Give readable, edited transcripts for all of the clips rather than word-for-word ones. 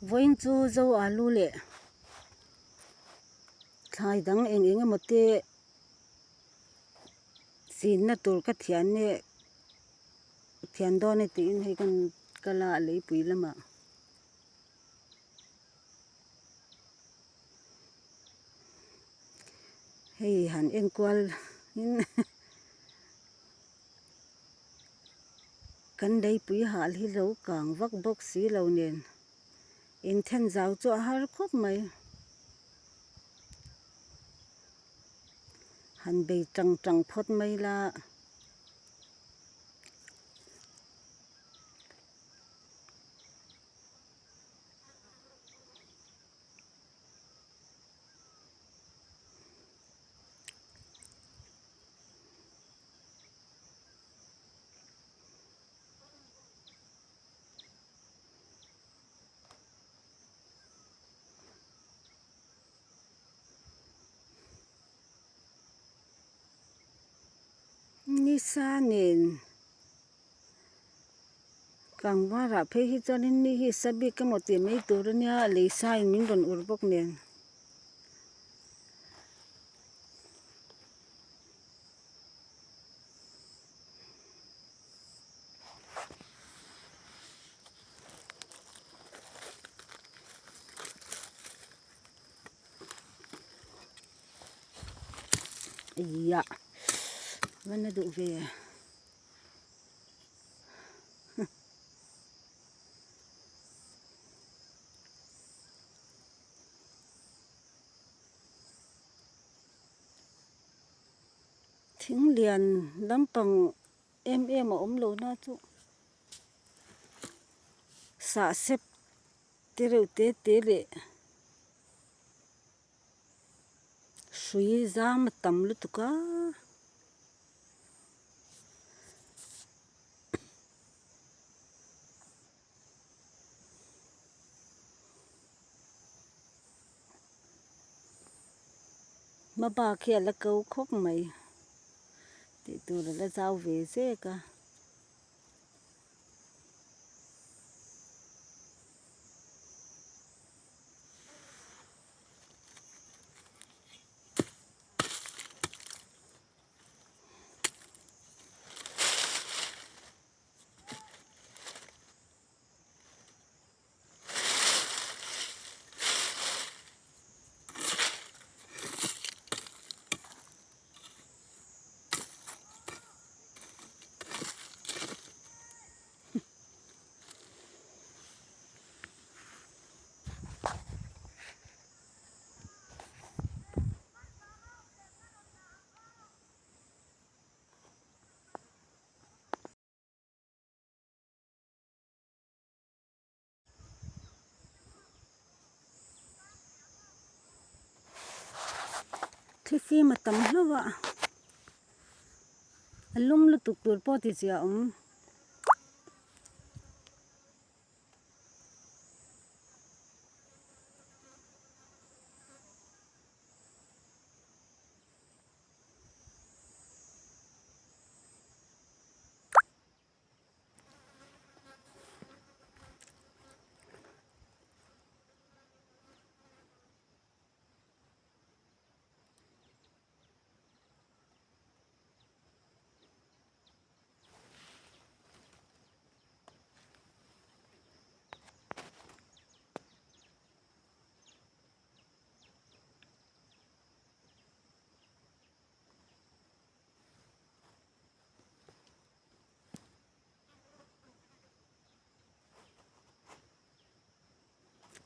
Vawiin chu zo alu leh thlai dang eng eng emaw te chinna tur ka thian nge thian dawn e tiin hei kan kal a a leipui lamah. Hei han enkual in kan leipui hal hi lo kang vak bawk si lo nen inthen zau chu a har khawp mai. Han bei tang tang phawt mai la. Nisa nen kangvarah phei hi chuanin mi hi sa bik emaw tih mai tur ania lei sa in min rawn ur bawk nen. Iya va na duh ve thing lian lampang em em a awm lo na chu sah sep te reuh te te leh hrui zam a tam lutuk a. Hmabak hi a la ko khawp mai tih tur a la zau ve zek a. Thifim a tam hlauh a a lum lutuk tur pawh ti chiah a awm.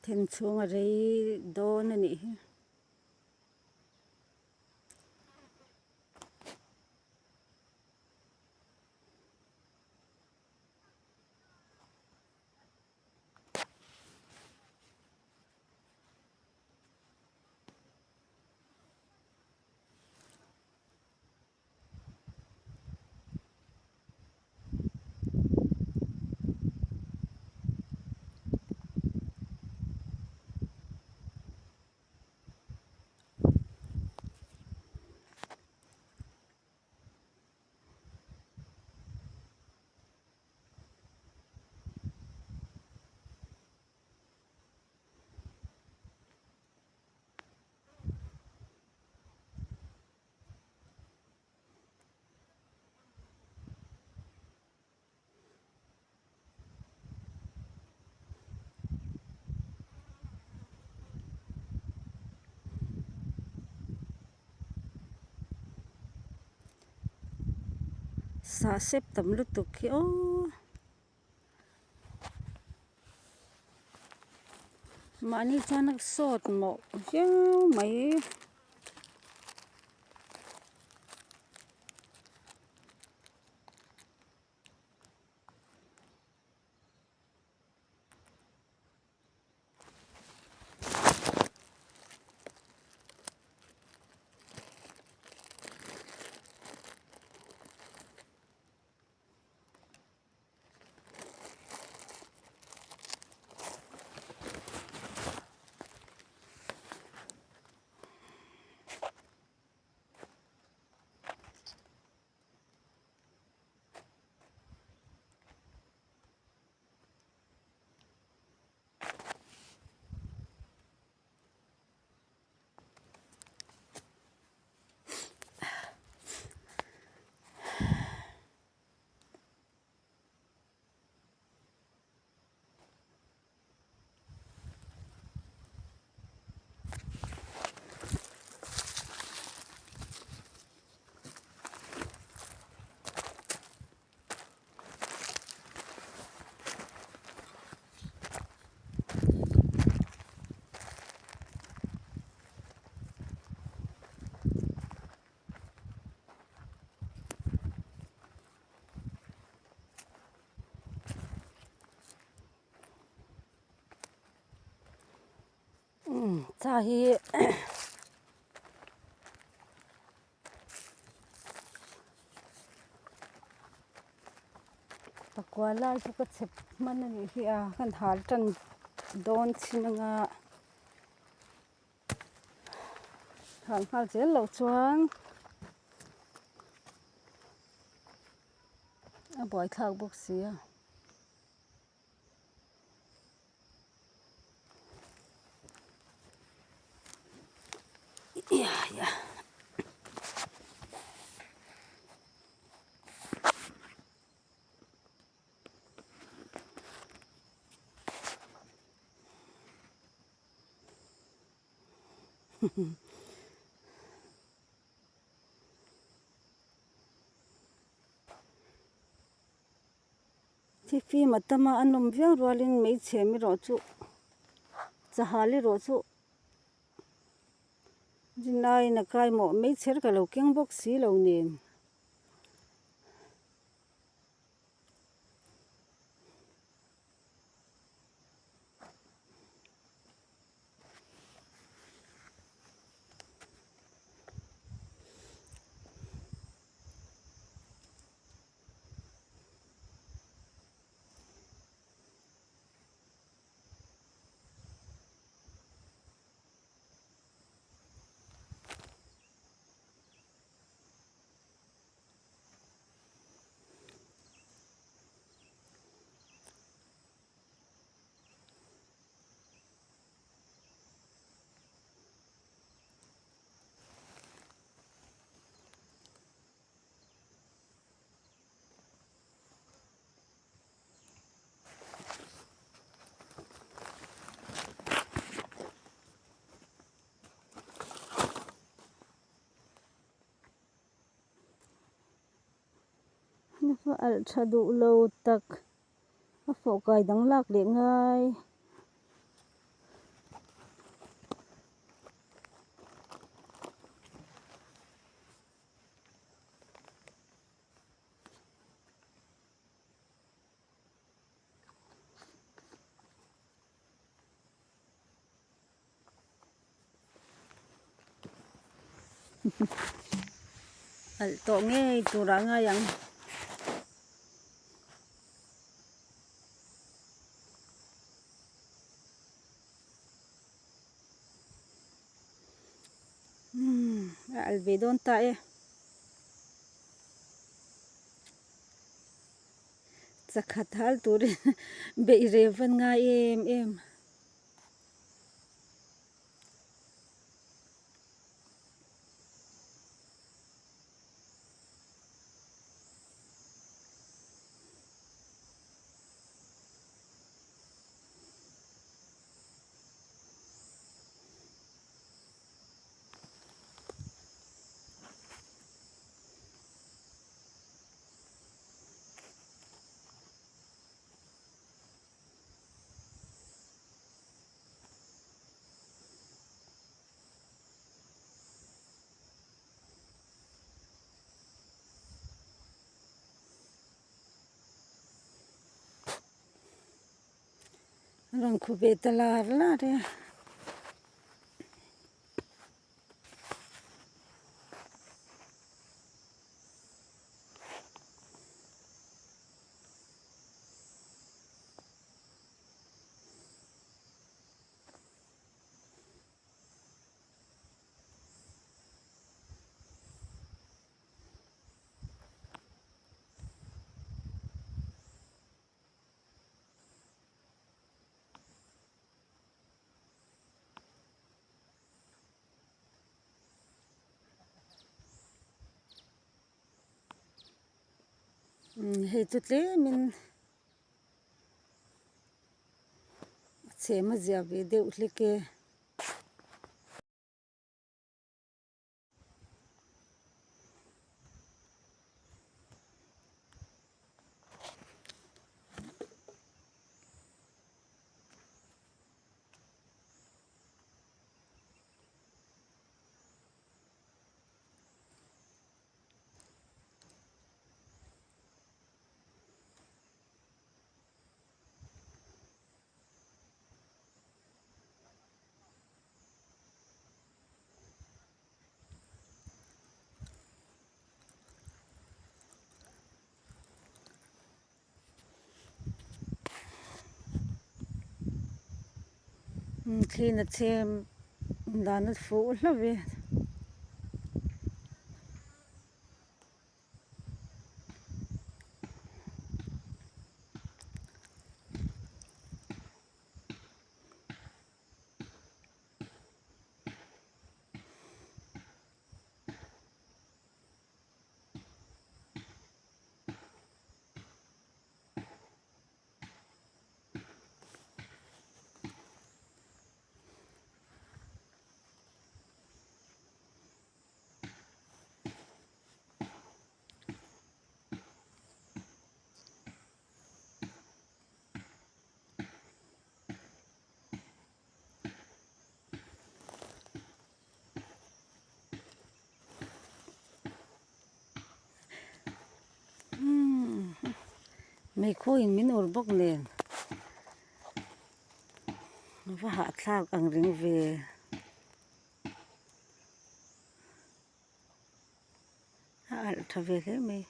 Then chhung a rei dawn a nih hi. Sah sep tam lutuk hi aw. Mahni chuan a sawt mawh viau mai. Umm cha hi pakua lai chu ka chhep hman a nih hi a kan hal tan dawn chin anga hal nghal zel loh chuan a buaithlak bawk si a. Thifim a tam a a nawm viau rualin hmeichhe erawh chu chahal erawh chu rinaiin a kai mawh hmeichher ka lo keng bawk si lo nen. A alh tha duh lo tak a fawh kai dang lak leh ngai. Alh tawh ngei turah ngai ang. Umm a alh ve dawn ta e. Chakhat hal turin beih reh van ngai em em. A rawn khu ve ta lar lar e. Hei chu tlemin a chhem a zia ve deuh hlek e. Thliin a chhem dan a fuh hlauh e. Meikhawiin min ur bawk nen va hahthlak ang reng ve. A alh tha ve hle mai.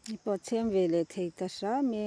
Hei pawh chhem ve leh thei ta hram e.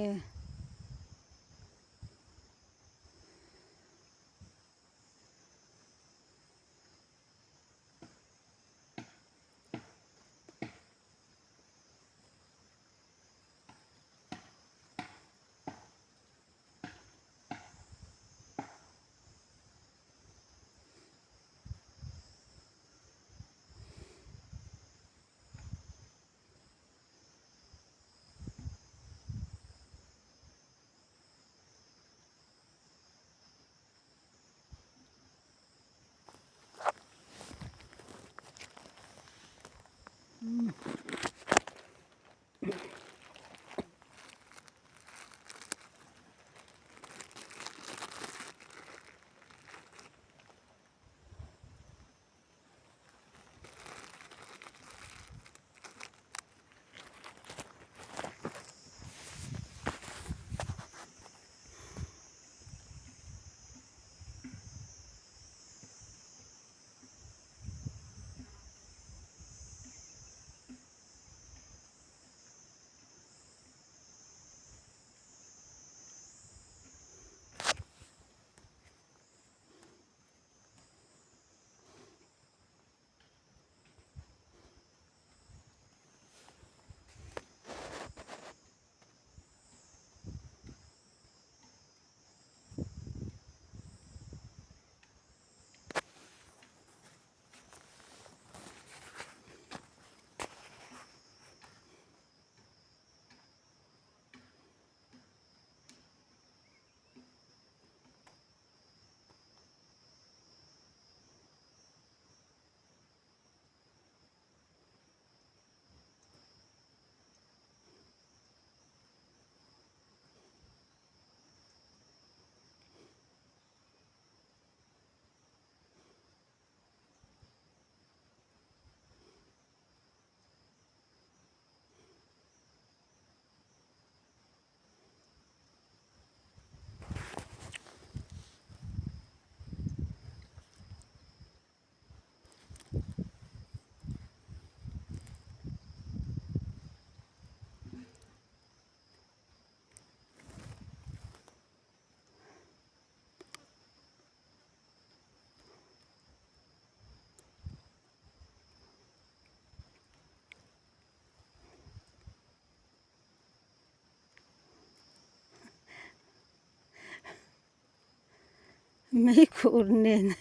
Meikhur nen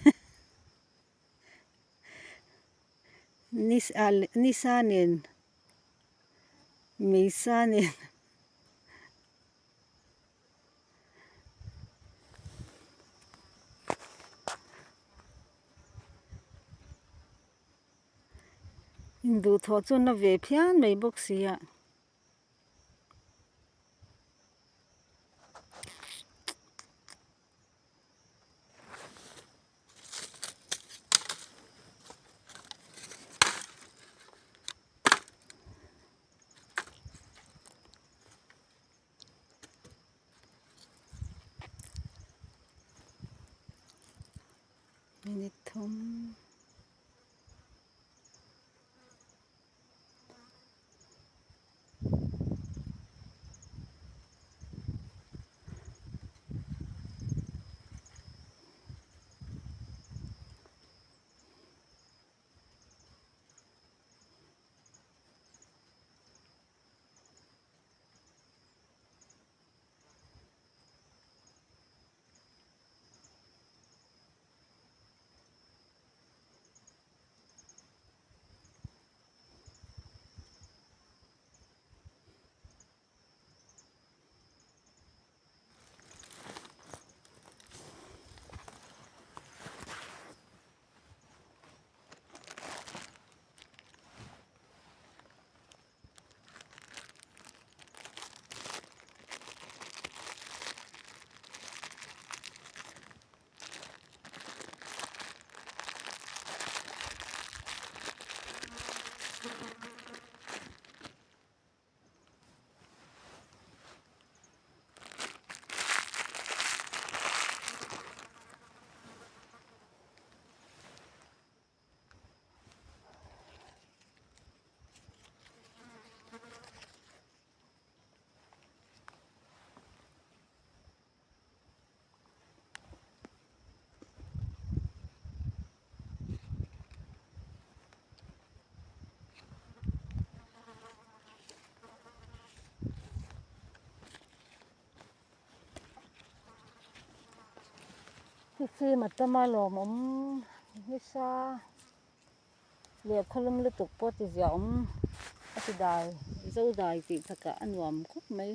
nisa nen meisa nen. Induhthawh chu na ve phian mai bawk si a. Minute thum. Thifim a tam a lawmawm nasa leh khawlum lutuk pawh ti ziah awm a ti dai zo dai tih takah a nuam khawp mai.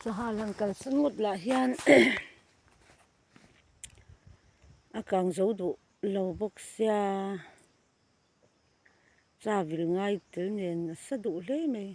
Sangha lang kalsan ngawt lah hian a kang zo duh lo bawk sia cha vil ngai tel nen a sa duh hle mai.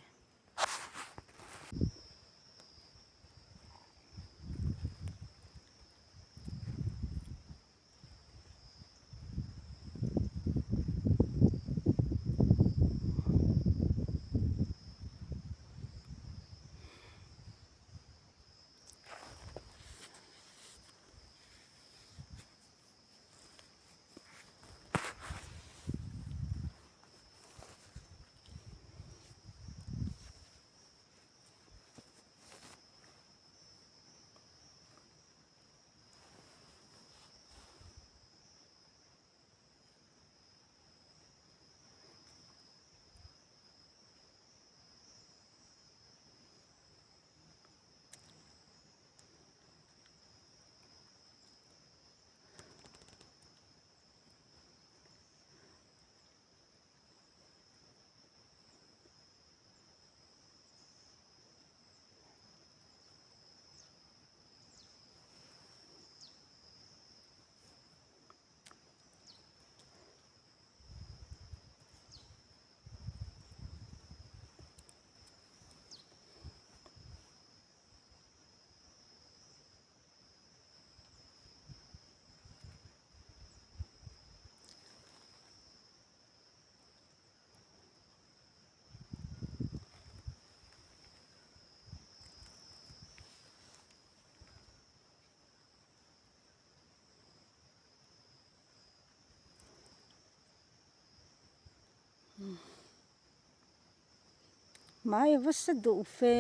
Hmai a va sa duh fe.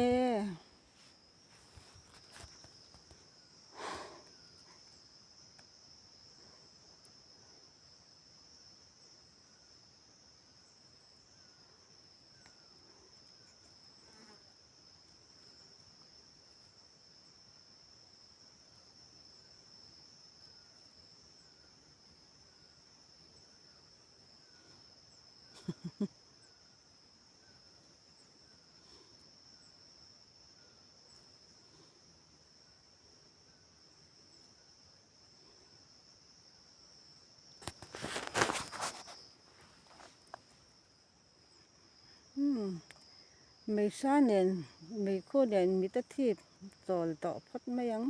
Umm meisa nen meikhu nen mit a thip chawl tawh phawt mai ang.